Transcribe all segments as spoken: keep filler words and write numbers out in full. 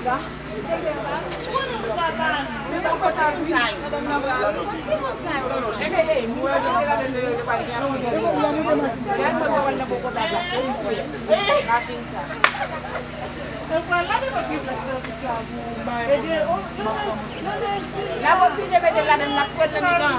L ap oblije mete l ladan l, l ap fwèt nan mitan.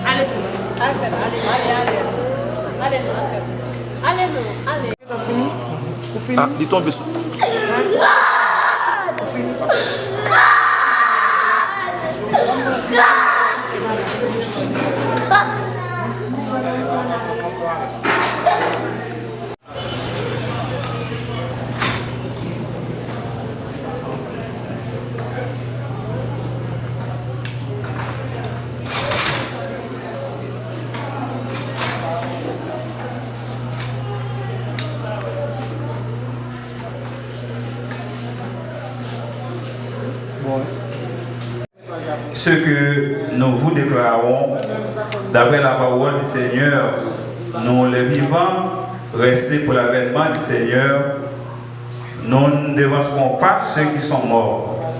Ale tou. Ale fè l. Ale, ale, ale. Ale nou, ale fè l. Ale nou, ale. Ou fini? Ou fini? Ah, li tonbe sou. Ou fini? Bon. Ce que nous vous déclarons, d'après la parole du Seigneur, nous les vivants, restés pour l'avènement du Seigneur, nous ne devancerons pas ceux qui sont morts.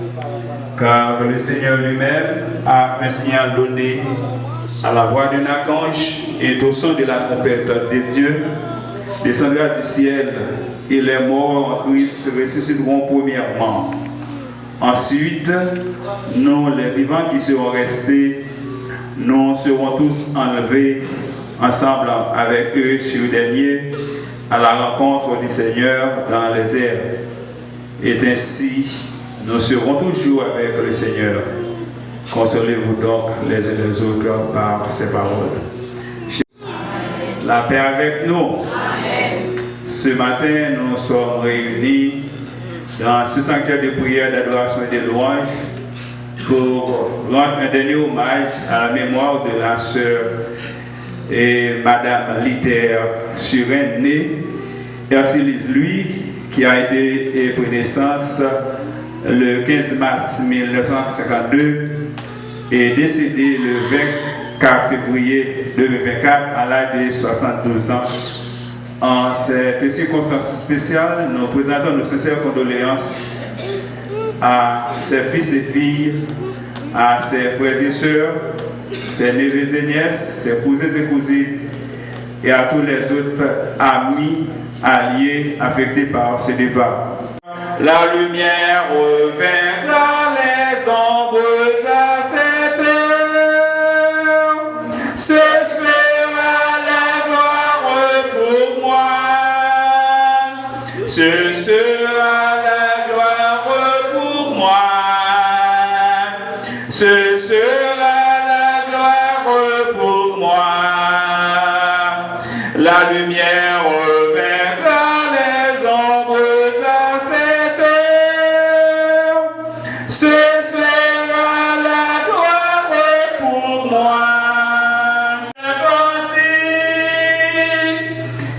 Car le Seigneur lui-même a un signal donné à la voix d'un archange et au son de la trompette de Dieu descendra du ciel, et les morts en Christ ressusciteront premièrement. Ensuite, nous, les vivants qui serons restés, nous serons tous enlevés ensemble avec eux sur des nuées à la rencontre du Seigneur dans les airs. Et ainsi, nous serons toujours avec le Seigneur. Consolez-vous donc les uns les autres par ces paroles. La paix avec nous. Ce matin, nous sommes réunis dans ce sanctuaire de prière, d'adoration et de louange pour rendre un dernier hommage à la mémoire de la sœur et Madame Luther Surin, née Ercilise Louis, qui a été, eh, pris naissance le quinze mars mille neuf cent cinquante-deux et décédée le vingt-quatre février deux mille vingt-quatre à l'âge de soixante-douze ans. En cette circonstance spéciale, nous présentons nos sincères condoléances à ses fils et filles, à ses frères et sœurs, ses neveux et nièces, ses cousins et cousines, et à tous les autres amis, alliés affectés par ce départ. La lumière vaincra les ombres à cette heure. Ce sera la gloire pour moi. Ce sera la gloire pour moi. Ce sera la gloire pour moi. La lumière vaincra les ombres à cette heure. Ce sera la gloire pour moi. Grandi,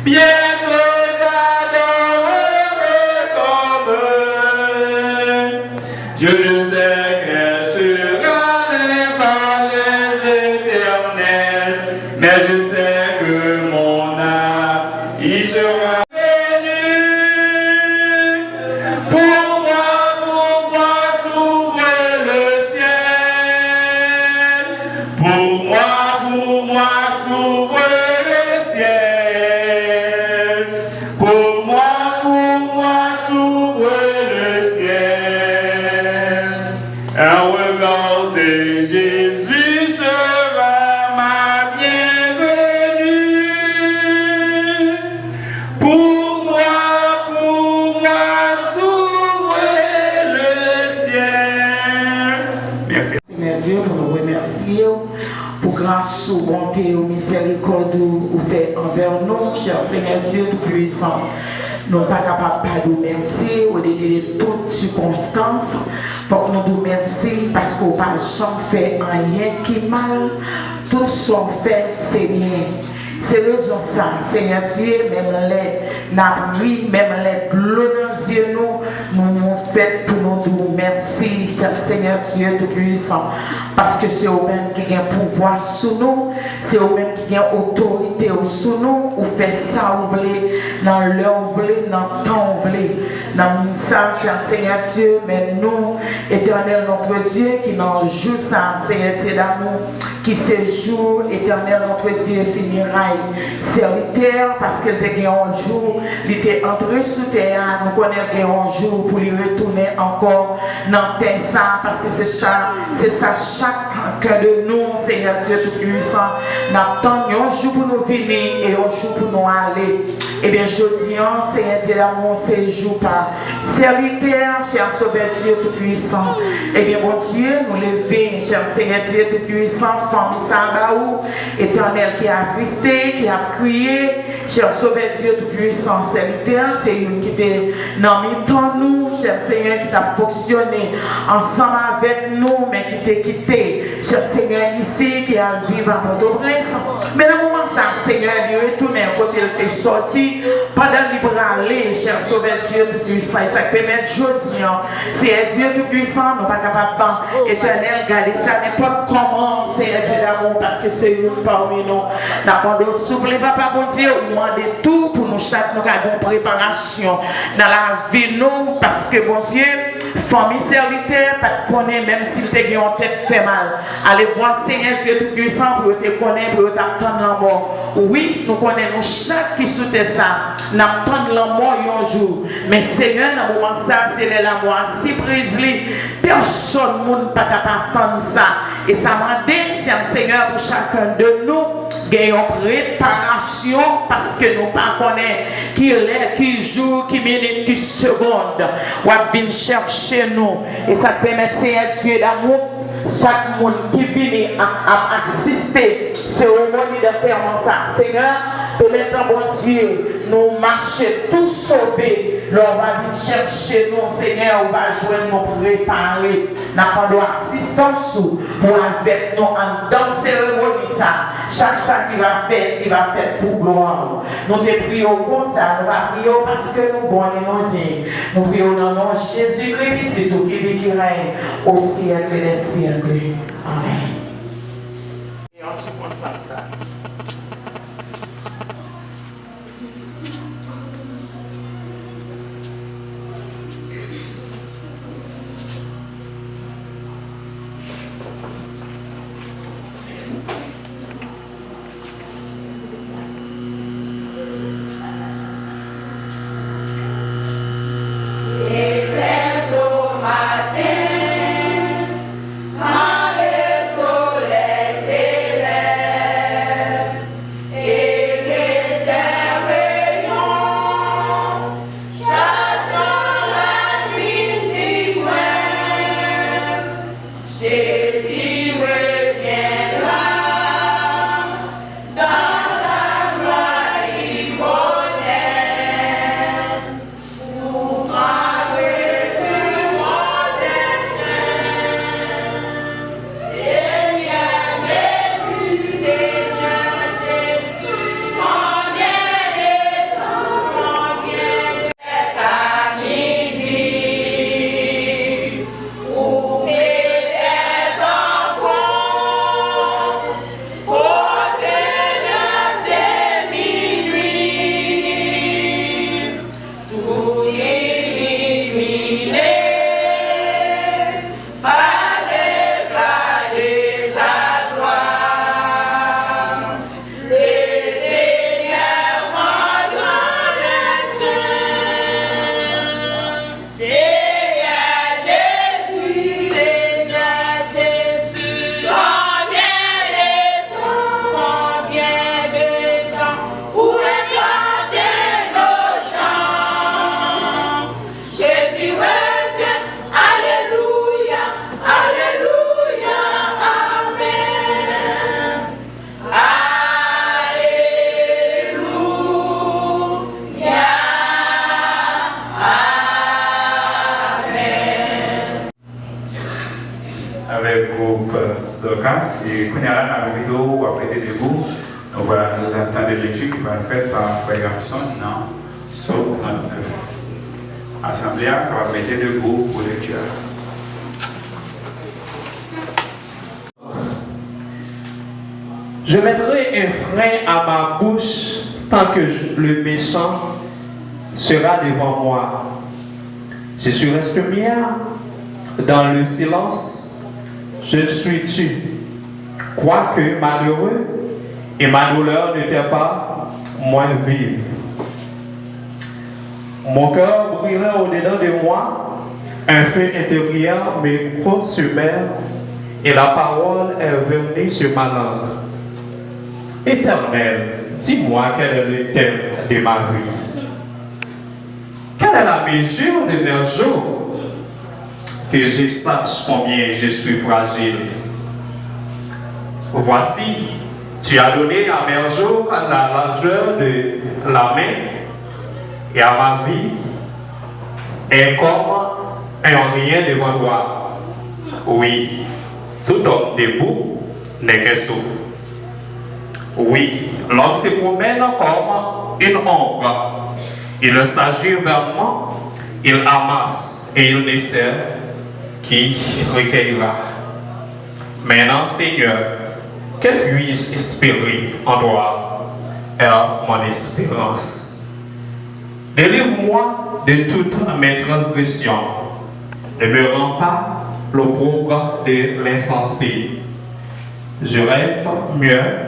bientôt j'adorerai comme je le sais qu'elle sera levée par les éternels, mais je sais que mon âme y sera bénie. Pour moi, pour moi, s'ouvre le ciel. Pour moi, pour moi, s'ouvre le ciel. Pour moi, pour moi, s'ouvre le ciel. Un regard de Jésus sera ma bienvenue. Pour moi, pour moi, s'ouvre le ciel. Merci. Senyè Dye, pou nou remèsye w pou gras ou, bonte ou, mizèrikòd ou, ou fè anvè nou, chè Senyè Dye Toupisan. Nou pa kapab pa di w mèsi, o delà de tout sikonstans. Fòk nou di w mèsi paske w pa janm fè anyen ki mal. Tout sa w fè, se byen. Se rezon sa, Senyè Dye, menm lè n ap ri, menm lè dlo nan zye nou, nou, nou fèt pou nou di w mèsi, Senyè Dye Toupisan, paske se ou menm ki gen pouvwa sou nou, se ou menm ki gen otorite ou sou nou, ou fè sa ou vle, nan lè ou vle, nan tan ou vle. Nan minit sa, Senyè Dye, men nou, Etènèl notre Dieu, ki nan jou sa, Senyè Dye damou, ki se jou Etènèl notre Dieu, funérailles, sèvitè, paske l te gen yon jou, li te antre sou tè a, nou konnen l gen yon jou pou li retounen ankò nan tè sa, paske se cha-, se sa chak ken de nou, Senyè Dye Toupisan, n ap tann yon jou pou nou vini e yon jou pou nou ale. Ebyen, jodi an, Senyè Dye damou, se jou pa sèvitè, chè Sovè Dye Toupisan. Ebyen, Bondye, nou leve, chè Senyè Dye Toupisan, fanmi sa a ba ou, Etènèl, ki atriste, ki ap kriye, Chè Sovè Dye Toupuisan, sèvitè a, se youn ki te nan mitan nou, chè Senyè, ki t ap fonksyone ansanm avèk nou, men ki te kite, chè Senyè, isi, ki al viv a Pòtoprens. Men nan moman sa, Senyè, li retounen kote l te sòti, pandan li prale, chè Sovè Dye Toupuisan. E sa k pèmèt jodi a, Senyè Dye Toupuisan, nou pa kapab, Etènèl, gade sa nenpòt kòman, Senyè Dye damou, paske se youn pami nou. N ap mande w, souple, Papa Bondye, ou mande tou pou nou chak nou ka gen yon preparasyon nan lavi nou, paske, Bondye, fanmi sèvitè pa t konnen, menm si l te gen yon tèt fè mal. Alevwa, Senyè Dye Toupuisan, pou yo te konnen, pou yo t ap tann lanmò. Wi, nou konnen nou chak ki sou tè sa, n ap tann lanmò yon jou. Men Senyè, nan moman sa, se lè lamò a sipriz li. Pèsonn moun pa t ap atann sa. E sa mande, chè Senyè, pou chakenn de nou gen yon preparasyon, paske nou pa konnen ki lè, ki jou, ki minit, ki segonn w ap vin chèche nou. E sa k pèmèt, Senyè Dye damou, chak moun ki vini ap, ap asiste seremoni dantèman sa, Senyè, pèmèt, Bondye, nou mache tou sove lè w va vin chèche nou, Senyè, ou va jwenn nou prepare. N ap mande w asistans ou pou avèk nou anndan seremoni sa. Chak sa ki va fèt, li va fèt pou glwa w. Nou te priye w konsa, nou pa priye w paske nou bon ni nou diy. Nou priye w nan non Jezikri, Pitit ou ki viv, ki règne au siècle des siècles. Amèn. E an sikonstans sa. Avèk gwoup Dorcas, e kounye a la, n ap envite w, w ap rete debou. Nou pral tande lekti ki pral fèt pa frè Gabson nan Sòm trannèf. Asanble a kapab mete debou pou lekti a. Je mettrai un frein à ma bouche tant que je- le méchant sera devant moi. Je suis reste muet dans le silence, je suis tu. Quoique malheureux, et ma douleur ne t'ait pas moins vive. Mon cœur brûlait au-dedans de moi, un feu intérieur me consumait, et la parole est venue sur ma langue. Éternel, dis-moi quel est le terme de ma vie. Quelle est la mesure de mes jours? Que je sache combien je suis fragile. Voici, Tu as donné à mes jours la largeur de la main et à ma vie un corps, un rien devant toi. Oui, tout homme debout n'est qu'un souffle. Oui, l'homme se promène comme une ombre. Il s'agit vainment, il amasse et il ne sait qui recueillera. Maintenant, Seigneur, que puis-je espérer en toi? Est mon espérance. Délivre-moi de toutes mes transgressions. Ne me rends pas l'opprobre de l'insensé. Je reste muet.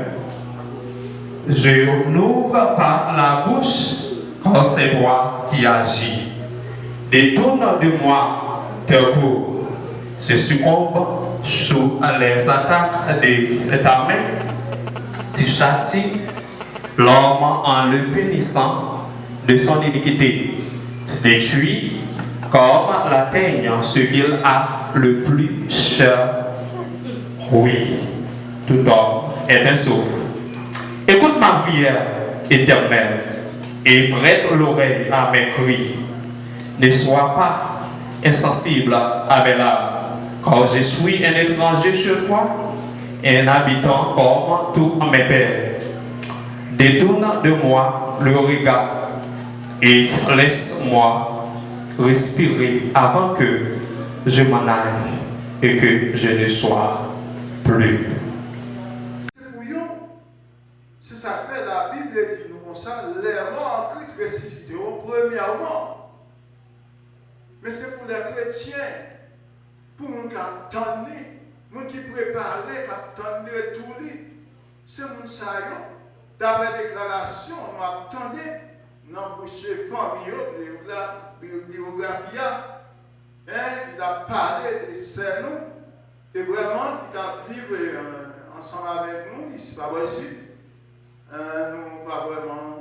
Je n'ouvre pas la bouche, car c'est toi qui agis. Détourne de moi tes coups. Je succombe sous les attaques de ta main. Tu châties l'homme en le punissant de son iniquité. Tu détruis comme la teigne ce qu'il a le plus cher. Oui, tout homme est un souffle. Écoute ma prière, Éternel, et prête l'oreille à mes cris. Ne sois pas insensible à mes larmes, car je suis un étranger chez toi, un habitant comme tous mes pères. Détourne de moi le regard et laisse-moi respirer avant que je m'en aille et que je ne sois plus. Se pou yo. Se sa k fè Labib di nou konsa, les morts en Christ ressusciteront premièrement. Men se pou lè kretyen, pou moun k ap tann li, moun ki prepare, k ap tann retou li. Se moun sa yo, daprè deklarasyon nou ap tande nan bouch fanmi yo, de la biyografi a, en, l ap pale de sè nou, e vrèman ki t ap viv ansanm avèk nou isi pa bò isit. Nou pa vrèman